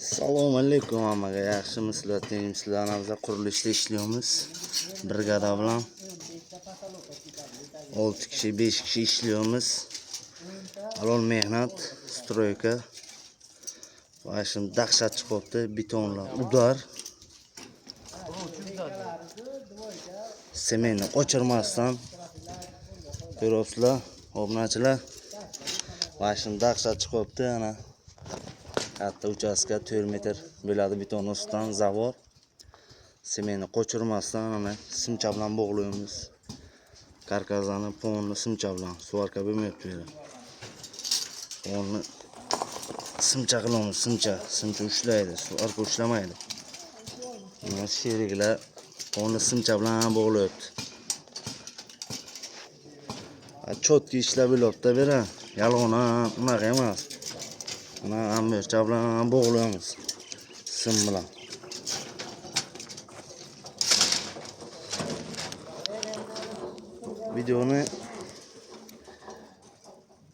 Assalomu alaykum hammaga, yaxshimisizlar, tinchmisizlar? Ana biz qurilishda ishlaymiz. Brigada bilan 6 kishi, 5 kishi ishlaymiz. Halol mehnat, stroyka. Va shuni dahshat chiqyapti, betonlar, udar. Sementni qochirmasdan ko'ryapsizlar, obunachilar. Va shuni dahshat chiqyapti, ana. Katta uchastka 4 metr bo'ladi beton ustidan zavor. Sementni qochirmasdan ana simcha bilan bog'laymiz. Karkazani, ponni simcha bilan, svarka bo'lmayapti bu yerda. Ponni simcha qilamiz, simcha, simcha ushlaydi, svarka ushlamaydi. Mana sheriklar ponni simcha bilan bog'layapti. Cho'tki ishlab bo'lyapti bera. Yolg'on ham unaqa emas. Mana amircha bilan bog'laymiz. Sim bilan. Videoni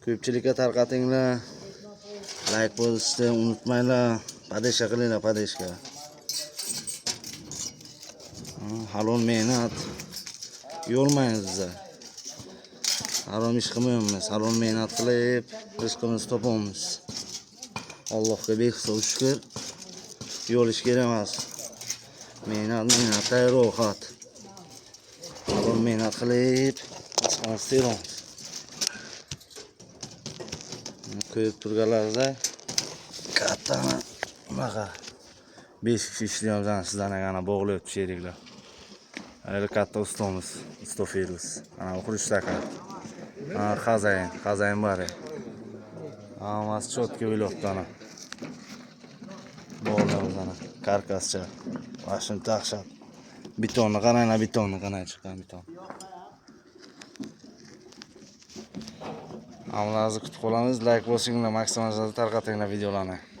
ko'pchilikka tarqatinglar. Like bosishni unutmanglar. Podeshka qilinglar, podeshka. Halol mehnat. Yo'lmaymiz biza. Harom ish qilmaymiz. Halol mehnat qilib, rizqimizni topamiz. Allohga behisob shukr. Yo'l ish kerak emas. Mehnat, mehnatda rohat. Halol mehnat qilib, rizqimizni teramiz. Mana ko'rib turganlaringizda katta bunaqa 5 kishi ishlaymiz, ana sizdan ana bog'layapti sheriklar. Hali katta ustomiz, usto Feruz. Ana Xurshid aka. Ana Xazayin, Xazayin bor. Hammasi cho'tka bo'lyapti ana. Bog'laymiz ana karkascha. Mashina dahshat. Betonni qaranglar, betonni qarang chiqqan beton. Hammalarni kutib qolamiz. Like bosinglar, maksimal tarqatinglar videolarni.